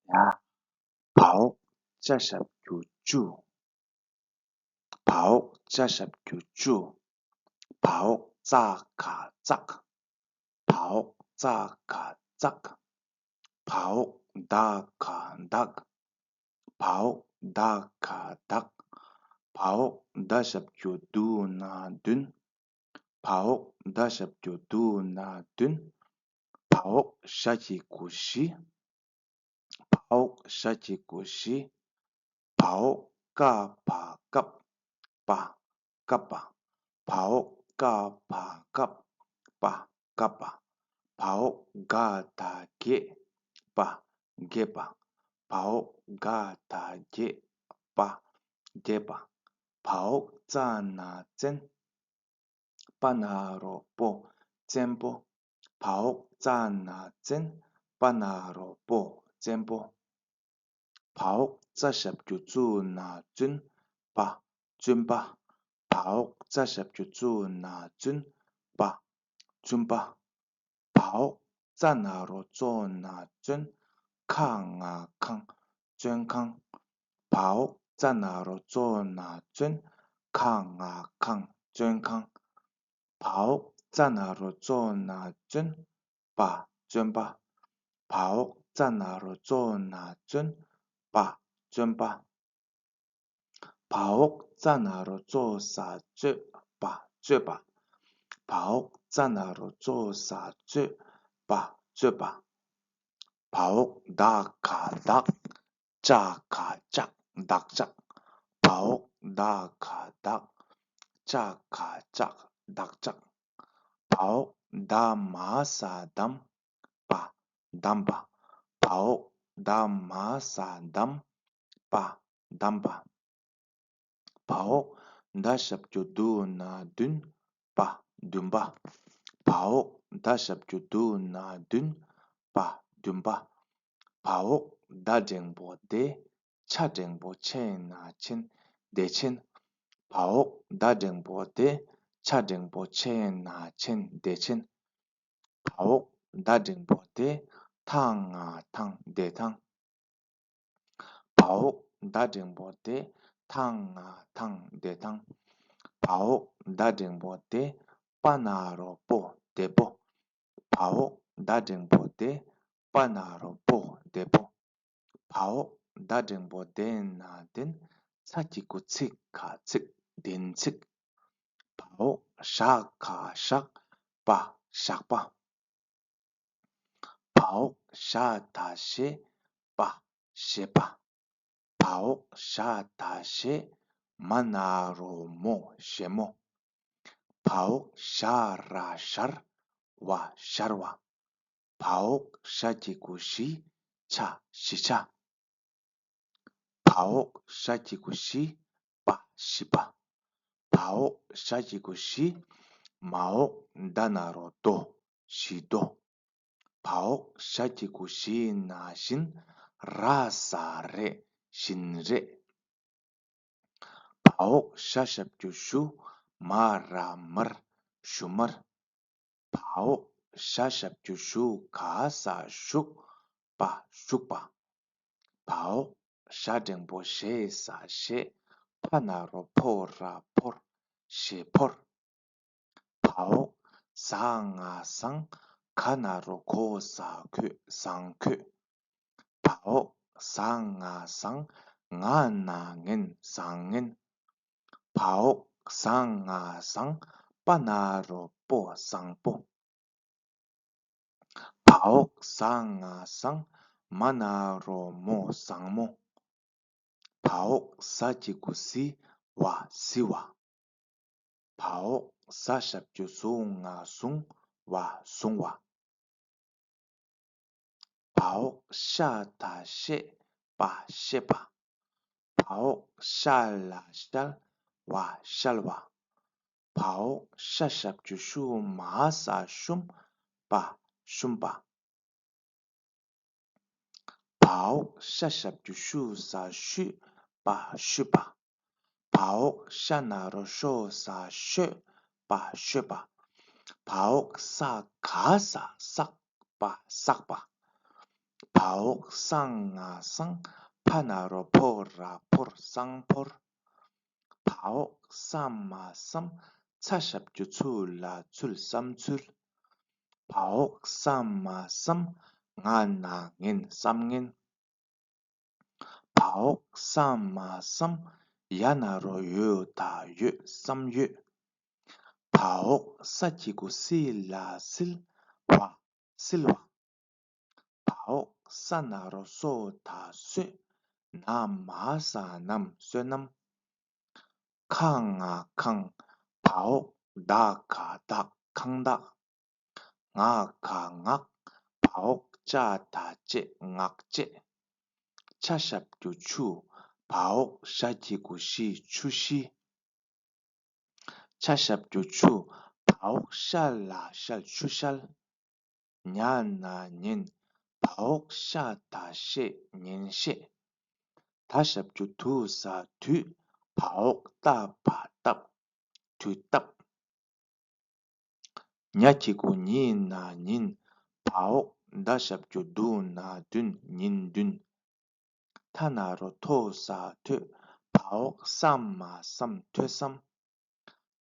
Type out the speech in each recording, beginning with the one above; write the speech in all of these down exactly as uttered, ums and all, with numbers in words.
བྱ། བའོ་ཅ་ཞབས་ཀྱུ་བཅུ། བའོ་ཅ་ཞབས་ཀྱུ་བཅུ། བའོ་ཙ་ག་ཙག། བའོ་ཙ་ག་ཙག། བའོ་ད་ག་བདག། བའོ་ད་ག་བདག། བའོ་ད་ཞབས་ཀྱུ་དུ་ན་བདུན། བའོ་ད་ཞབས་ཀྱུ་དུ་ན་བདུན། བའོ་ཞ་གི་གུ་བཞི། བའོ་ཞ་གི་གུ་བཞི། བའོ་ཀ་བ་སྐབས། པ། བཀབ་པ། བའོ་ཀ་བ་སྐབས། པ། བཀབ་པ། བའོ་ག་ད་བརྒྱད། པ། བརྒྱད་པ། བའོ་ག་ད་བརྒྱད། པ། བརྒྱད་པ། བའོ་ཙ་ན་བཙན། པ་ན་རོ་པོ། བཙན་པོ། བའོ་ཙ་ན་བཙན། པ་ན་རོ་པོ། བཙན་པོ། བའོ་ཙ་ཞབས་ཀྱུ་བཙུ་ན་བཙུན། པ། བཙུན་པ། བའོ་ཙ་ཞབས་ཀྱུ་བཙུ་ན་བཙུན། པ། བཙུན་པ། བའོ་ཙ་ན་རོ་ཙོ་ན་བཙོན། ཁ་ང་ཁང་། བཙོན་ཁང་། བའོ་ཙ་ན་རོ་ཙོ་ན་བཙོན། ཁ་ང་ཁང་། བཙོན་ཁང་། བའོ་ཙ་ན་རོ་ཙོ་ན་བཙོན། པ། བཙོན་པ། བའོ་ཙ་ན་རོ་ཙོ་ན་བཙོན། པ། བཙོན་པ། བའོ་ཙ་ན་རོ་ཙོ་ས་རྩོད། པ། རྩོད་པ། བའོ་ཙ་ན་རོ་ཙོ་ས་རྩོད། པ། རྩོད་པ། བའོ་ད་ག་བདག། ཅ་ག་ལྕགས། བདག་ཅག། བའོ་ད་ག་བདག། ཅ་ག་ལྕགས། བདག་ཅག། བའོ་ད་མ་ས་བསྡམས། པ། བསྡམས་པ། བའོ་ད་མ་ས་བསྡམས། པ། བསྡམས་པ། བའོ་ད་ཞབས་ཀྱུ་དུ་ན་བདུན། པ། བདུན་པ། བའོ་ད་ཞབས་ཀྱུ་དུ་ན་བདུན། པ། བདུན་པ། བའོ་ད་འགྲེང་བུ་དེ། ཆ་འགྲེང་བུ་ཆེ་ན་ཆེན། བདེ་ཆེན། བའོ་ད་འགྲེང་བུ་དེ། ཆ་འགྲེང་བུ་ཆེ་ན་ཆེན། བདེ་ཆེན། བའོ་ད་འགྲེང་བུ་དེ། ཐ་ང་ཐང་། བདེ་ཐང་། བའོ་ད་འགྲེང་བུ་དེ། ཐ་ང་ཐང་། བདེ་ཐང་། བའོ་ད་འགྲེང་བུ་དེ། པ་ན་རོ་པོ། བདེ་པོ། བའོ་ད་འགྲེང་བུ་དེ། པ་ན་རོ་པོ། བདེ་པོ། བའོ་ད་འགྲེང་བུ་དེ་ན་བདེན། ཚ་གི་གུ་ཚི་ག་ཚིག། བདེན་ཚིག། བའོ་ཞ་ག་ཞག། པ། ཞག་པ། བའོ་ཞ་ད་ཞེ། པ། ཞེ་པ། བའོ་ཞ་ད་ཞེ། མ་ན་རོ་མོ། ཞེ་མོ། བའོ་ཞ་ར་ཞར། བ། ཞར་བ། བའོ་ཞ་གི་གུ་ཞི། ཆ། ཞི་ཆ། བའོ་ཞ་གི་གུ་ཞི། པ། ཞི་པ། བའོ་ཞ་གི་གུ་ཞི། མའོ་ད་ན་རོ་དོ། ཞི་དོ། བའོ་ཞ་གི་གུ་ཞི་ན་བཞིན། ར་ས་རེད། བཞིན་རེད། བའོ་ཞ་ཞབས་ཀྱུ་ཞུ། མ་ར་མར། ཞུ་མར། བའོ་ཞ་ཞབས་ཀྱུ་ཞུ་ག་ས་ཞུགས། པ། ཞུགས་པ། བའོ་ཞ་འགྲེང་བུ་ཞེ་ས་ཞེས། ཕ་ན་རོ་ཕོ་ར་ཕོར། ཞེ་ཕོར། བའོ་ཟ་ང་ཟངས། ག་ན་རོ་གོ་ས་གོས། ཟངས་གོས། བའོ་ཟ་ང་ཟངས། ང་ན་ངན། ཟངས་ངན། བའོ་ཟ་ང་ཟངས། པ་ན་རོ་པོ། ཟངས་པོ། བའོ་ཟ་ང་ཟངས། མ་ན་རོ་མོ། ཟངས་མོ། བའོ་ཟ་གི་གུ་ཟི། བ། བཟི་བ། བའོ་ཟ་ཞབས་ཀྱུ་ཟུ་ང་ཟུངས། བ། བཟུང་བ། བའོ་ཤ་ད་ཤེས། པ། ཤེས་པ། བའོ་ཤ་ལ་ཤལ། བ། ཤལ་བ། བའོ་ཤ་ཞབས་ཀྱུ་ཤུ་མ་ས་ཤུམ། པ། ཤུམ་པ། བའོ་ཤ་ཞབས་ཀྱུ་ཤུ་ས་ཤུས། པ། ཤུས་པ། བའོ་ཤ་ན་རོ་ཤོ་ས་ཤོས། པ། ཤོས་པ། བའོ་ས་ག་ས་བསགས། པ། བསགས་པ། བ་འོག་སང་ང་སང་། ཕ་ན་རོ་ཕོ་ར་ཕོར་སང་ཕོར། བ་འོག་ས་མ་སམ། ཚ་ཞབས་ཀྱུ་ཚུ་ལ་ཚུལ་སམ་ཚུལ། བ་འོག་ས་མ་སམ། ང་ན་ངན་སམ་ངན། བ་འོག་ས་མ་སམ། ཡ་ན་རོ་ཡོ་ད་ཡོད་སམ་ཡོད། བ་འོག་ས་གི་གུ་སི་ལ་སིལ། བ། སིལ་བ། བ་འོག་ས་ན་རོ་སོ་ད་སོད། ན་མ་ས་ནམ་སོད་ནམ། ཁ་ང་ཁང་། བ་འོག་ད་ག་བདག་ཁང་བདག། ང་ག་ངག། བ་འོག་ཅ་ད་ཅེ་ངག་ཅེ། ཆ་ཞབས་ཀྱུ་ཆུ། བ་འོག་ཞ་གི་གུ་ཤི་ཆུ་ཤི། ཆ་ཞབས་ཀྱུ་ཆུ། བ་འོག་ཤ་ལ་ཤལ་ཆུ་ཤལ། ཉ་ན་ཉན། བ་འོག་ཤ་ད་ཤེ་ཉན་ཤེ། ད་ཞབས་ཀྱུ་དུ་ས་དུས། བ་འོག་ཏ་བ་སྟབས། དུས་སྟབས། ཉ་གི་གུ་ཉི་ན་ཉིན། བ་འོག་ད་ཞབས་ཀྱུ་དུ་ན་དུན་ཉིན་དུན། ཐ་ན་རོ་ཐོ་ས་ཐོད། བ་འོག་ས་མ་སམ་ཐོས་སམ།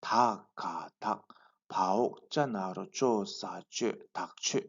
ད་ག་དག། བ་འོག་ཅ་ན་རོ་ཅོ་ས་ཅོད་དག་ཆོད།